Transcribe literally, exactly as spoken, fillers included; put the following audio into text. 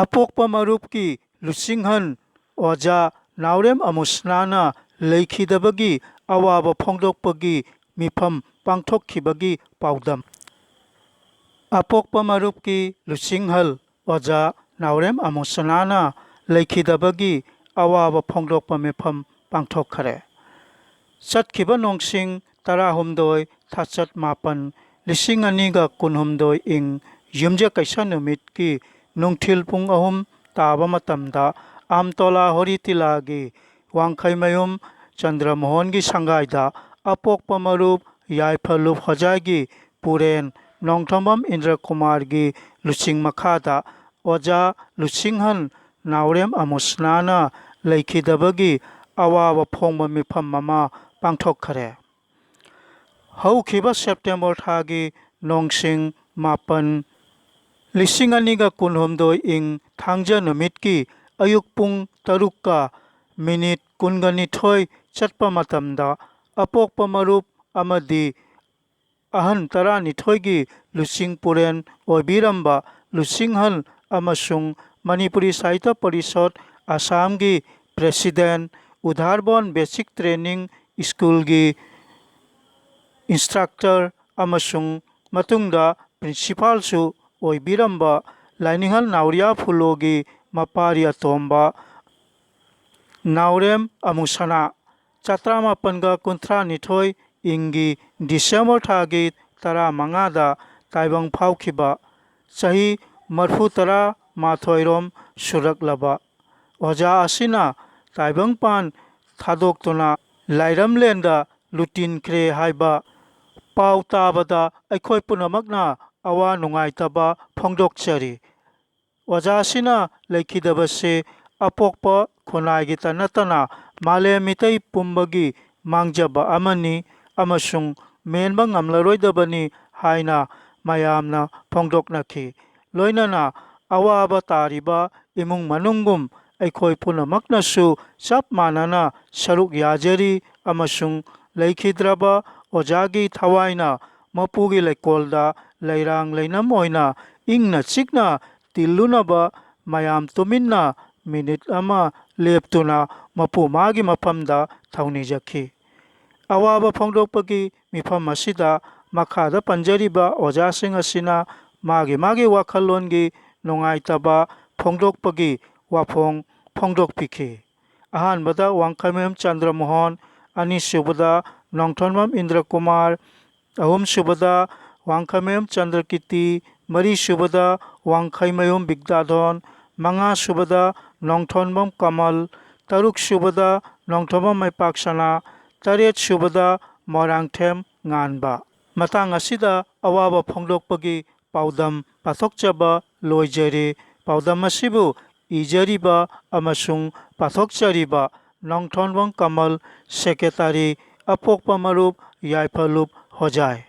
ꯑꯄꯣꯛꯄ ꯃꯔꯨꯞꯀꯤ ꯂꯨꯆꯤꯡꯍꯟ ꯑꯣꯖꯥ ꯅꯥꯎꯔꯦꯝ ꯑꯃꯨꯁꯅꯥꯅ ꯂꯩꯈꯤꯗꯕꯒꯤ ꯑꯋꯥꯕ ꯐꯣꯡꯗꯣꯛꯄꯒꯤ ꯃꯤꯐꯝ ꯄꯥꯡꯊꯣꯛꯈꯤꯕꯒꯤ ꯄꯥꯎꯗꯝ꯫ ꯑꯄꯣꯛꯄ ꯃꯔꯨꯞꯀꯤ ꯂꯨꯆꯤꯡꯍꯜ ꯑꯣꯖꯥ ꯅꯥꯎꯔꯦꯝ ꯑꯃꯨꯁꯅꯥꯅ ꯂꯩꯈꯤꯗꯕꯒꯤ ꯑꯋꯥꯕ ꯐꯣꯡꯗꯣꯛꯄ ꯃꯤꯐꯝ ꯄꯥꯡꯊꯣꯛꯈ꯭ꯔꯦ꯫ ꯆꯠꯈꯤꯕ ꯅꯣꯡꯁꯤꯡ ꯇꯔꯥꯍꯨꯝꯗꯣꯏ ꯊꯥꯆꯠ ꯃꯥꯄꯟ, ꯂꯤꯁꯤꯡ ꯑꯅꯤꯒ ꯀꯨꯟꯍꯨꯝꯗꯣꯏ ꯏꯪ ꯌꯨꯝꯖꯀꯩꯁ ꯅꯨꯃꯤꯠꯀꯤ ꯅꯨꯡꯊꯤꯜ ꯄꯨꯡ ꯑꯍꯨꯝ ꯇꯥꯕ ꯃꯇꯝꯗ ꯑꯝꯇꯣꯂꯥ ꯍꯣꯔꯤꯇꯤꯂꯥꯒꯤ ꯋꯥꯡꯈꯩꯃꯌꯨꯝ ꯆꯟꯗ꯭ꯔꯃꯣꯍꯟꯒꯤ ꯁꯪꯒꯥꯏꯗ ꯑꯄꯣꯛꯄ ꯃꯔꯨꯞ ꯌꯥꯏꯐ ꯂꯨꯞ ꯍꯣꯖꯥꯏꯒꯤ ꯄꯨꯔꯦꯟ ꯅꯣꯡꯊꯣꯝꯕꯝ ꯏꯟꯗ꯭ꯔꯀꯨꯃꯥꯔꯒꯤ ꯂꯨꯆꯤꯡ ꯃꯈꯥꯗ ꯑꯣꯖꯥ ꯂꯨꯆꯤꯡꯍꯟ ꯅꯥꯎꯔꯦꯝ ꯑꯃꯨꯁꯅꯥꯅ ꯂꯩꯈꯤꯗꯕꯒꯤ ꯑꯋꯥꯕ ꯐꯣꯡꯕ ꯃꯤꯐꯝ ꯑꯃ ꯄꯥꯡꯊꯣꯛꯈ꯭ꯔꯦ꯫ ꯍꯧꯈꯤꯕ ꯁꯦꯞꯇꯦꯝꯕꯔ ꯊꯥꯒꯤ ꯅꯣꯡꯁꯤꯡ ꯃꯥꯄꯟ, ꯂꯤꯁꯤꯡ ꯑꯅꯤꯒ ꯀꯨꯟꯍꯨꯝꯗꯣꯏ ꯏꯪ ꯊꯥꯡꯖ ꯅꯨꯃꯤꯠꯀꯤ ꯑꯌꯨꯛ ꯄꯨꯡ ꯇꯔꯨꯛꯀ ꯃꯤꯅꯤꯠ ꯀꯨꯟꯒ ꯅꯤꯊꯣꯏ ꯆꯠꯄ ꯃꯇꯝꯗ ꯑꯄꯣꯛꯄ ꯃꯔꯨꯞ ꯑꯃꯗꯤ ꯑꯍꯟ ꯇꯔꯥꯅꯤꯊꯣꯏꯒꯤ ꯂꯨꯆꯤꯡ ꯄꯨꯔꯦꯟ ꯑꯣꯏꯕꯤꯔꯝꯕ ꯂꯨꯆꯤꯡꯍꯜ ꯑꯃꯁꯨꯡ ꯃꯅꯤꯄꯨꯔꯤ ꯁꯥꯍꯤꯇ꯭ꯌ ꯄꯔꯤꯁꯠ ꯑꯁꯥꯝꯒꯤ ꯄ꯭ꯔꯦꯁꯤꯗꯦꯟ, ꯎꯙꯥꯔꯕꯣꯟ ꯕꯦꯁꯤꯛ ꯇ꯭ꯔꯦꯅꯤꯡ ꯁ꯭ꯀꯨꯜꯒꯤ ꯏꯟꯁꯇ꯭ꯔꯛꯇꯔ ꯑꯃꯁꯨꯡ ꯃꯇꯨꯡꯗ ꯄ꯭ꯔꯤꯟꯁꯤꯄꯥꯜꯁꯨ ꯑꯣꯏꯕꯤꯔꯝꯕ ꯂꯥꯏꯅꯤꯡꯍꯜ ꯅꯥꯎꯔꯤꯌꯥ ꯐꯨꯂꯣꯒꯤ ꯃꯄꯥꯔꯤ ꯑꯇꯣꯝꯕ ꯅꯥꯎꯔꯦꯝ ꯑꯃꯨꯁꯅꯥ, ꯆꯥꯇ꯭ꯔꯥꯃꯥꯄꯟꯒ ꯀꯨꯟꯊ꯭ꯔꯥꯅꯤꯊꯣꯏ ꯏꯪꯒꯤ ꯗꯤꯁꯦꯝꯕꯔ ꯊꯥꯒꯤ ꯇꯔꯥꯃꯉꯥꯗ ꯇꯥꯏꯕꯪ ꯐꯥꯎꯈꯤꯕ, ꯆꯍꯤ ꯃꯔꯐꯨ ꯇꯔꯥ ꯃꯥꯊꯣꯏꯔꯣꯝ ꯁꯨꯔꯛꯂꯕ ꯑꯣꯖꯥ ꯑꯁꯤꯅ ꯇꯥꯏꯕꯪꯄꯥꯟ ꯊꯥꯗꯣꯛꯇꯨꯅ ꯂꯥꯏꯔꯝꯂꯦꯟꯗ ꯂꯨꯇꯤꯟꯈ꯭ꯔꯦ ꯍꯥꯏꯕ ꯄꯥꯎ ꯇꯥꯕꯗ ꯑꯩꯈꯣꯏ ꯄꯨꯝꯅꯃꯛꯅ ꯑꯋꯥ ꯅꯨꯡꯉꯥꯏꯇꯕ ꯐꯣꯡꯗꯣꯛꯆꯔꯤ꯫ ꯑꯣꯖꯥꯁꯤꯅ ꯂꯩꯈꯤꯗꯕꯁꯤ ꯑꯄꯣꯛꯄ ꯈꯨꯟꯅꯥꯏꯒꯤꯇ ꯅꯠꯇꯅ ꯃꯥꯂꯦꯝ ꯃꯤꯇꯩ ꯄꯨꯝꯕꯒꯤ ꯃꯥꯡꯖꯕ ꯑꯃꯅꯤ ꯑꯃꯁꯨꯡ ꯃꯦꯟꯕ ꯉꯝꯂꯔꯣꯏꯗꯕꯅꯤ ꯍꯥꯏꯅ ꯃꯌꯥꯝꯅ ꯐꯣꯡꯗꯣꯛꯅꯈꯤ꯫ ꯂꯣꯏꯅꯅ ꯑꯋꯥꯕ ꯇꯥꯔꯤꯕ ꯏꯃꯨꯡ ꯃꯅꯨꯡꯒꯨꯝ ꯑꯩꯈꯣꯏ ꯄꯨꯝꯅꯃꯛꯅꯁꯨ ꯆꯞ ꯃꯥꯟꯅꯅ ꯁꯔꯨꯛ ꯌꯥꯖꯔꯤ ꯑꯃꯁꯨꯡ ꯂꯩꯈꯤꯗ꯭ꯔꯕ ꯑꯣꯖꯥꯒꯤ ꯊꯋꯥꯏꯅ ꯃꯄꯨꯒꯤ ꯂꯩꯀꯣꯜꯗ ꯂꯩꯔꯥꯡ ꯂꯩꯅꯝ ꯑꯣꯏꯅ ꯏꯪꯅ ꯆꯤꯛꯅ ꯇꯤꯜꯂꯨꯅꯕ ꯃꯌꯥꯝ ꯇꯨꯃꯤꯟꯅ ꯃꯤꯅꯤꯠ ꯑꯃ ꯂꯦꯞꯇꯨꯅ ꯃꯄꯨ ꯃꯥꯒꯤ ꯃꯐꯝꯗ ꯊꯧꯅꯤꯖꯈꯤ꯫ ꯑꯋꯥꯕ ꯐꯣꯡꯗꯣꯛꯄꯒꯤ ꯃꯤꯐꯝ ꯑꯁꯤꯗ ꯃꯈꯥꯗ ꯄꯟꯖꯔꯤꯕ ꯑꯣꯖꯥꯁꯤꯡ ꯑꯁꯤꯅ ꯃꯥꯒꯤ ꯃꯥꯒꯤ ꯋꯥꯈꯜꯂꯣꯟꯒꯤ ꯅꯨꯡꯉꯥꯏꯇꯕ ꯐꯣꯡꯗꯣꯛꯄꯒꯤ ꯋꯥꯐꯣꯡ ꯐꯣꯡꯗꯣꯛꯄꯤꯈꯤ꯫ ꯑꯍꯥꯟꯕꯗ ꯋꯥꯡꯈꯩꯃꯌꯨꯝ ꯆꯟꯗ꯭ꯔꯃꯣꯍꯟ, ꯑꯅꯤꯁꯨꯕꯗ ꯅꯣꯡꯊꯣꯟꯕꯝ ꯏꯟꯗ꯭ꯔꯀꯨꯃꯥꯔ, ꯑꯍꯨꯝꯁꯨꯕꯗ ꯋꯥꯡꯈꯩꯃꯌꯨꯝ ꯆꯟꯗ꯭ꯔꯀꯤꯔꯇꯤ, ꯃꯔꯤꯁꯨꯕꯗ ꯋꯥꯡꯈꯩꯃꯌꯨꯝ ꯕꯤꯗ꯭ꯌꯥꯙꯣꯟ, ꯃꯉꯥꯁꯨꯕꯗ ꯅꯣꯡꯊꯣꯟꯕꯝ ꯀꯃꯜ, ꯇꯔꯨꯛꯁꯨꯕꯗ ꯅꯣꯡꯊꯣꯟꯕꯝ ꯃꯩꯄꯥꯛꯁꯅꯥ, ꯇꯔꯦꯠꯁꯨꯕꯗ ꯃꯣꯏꯔꯥꯡꯊꯦꯝ ꯉꯥꯟꯕ꯫ ꯃꯇꯥꯡ ꯑꯁꯤꯗ ꯑꯋꯥꯕ ꯐꯣꯡꯗꯣꯛꯄꯒꯤ ꯄꯥꯎꯗꯝ ꯄꯥꯊꯣꯛꯆꯕ ꯂꯣꯏꯖꯔꯦ꯫ ꯄꯥꯎꯗꯝ ꯑꯁꯤꯕꯨ ꯏꯖꯔꯤꯕ ꯑꯃꯁꯨꯡ ꯄꯥꯊꯣꯛꯆꯔꯤꯕ ꯅꯣꯡꯊꯣꯟꯕꯝ ꯀꯃꯜ, ꯁꯦꯀ꯭ꯔꯦꯇꯔꯤ, ꯑꯄꯣꯛꯄ ꯃꯔꯨꯞ ꯌꯥꯏꯐꯂꯨꯞ ꯍꯣꯖꯥꯏ꯫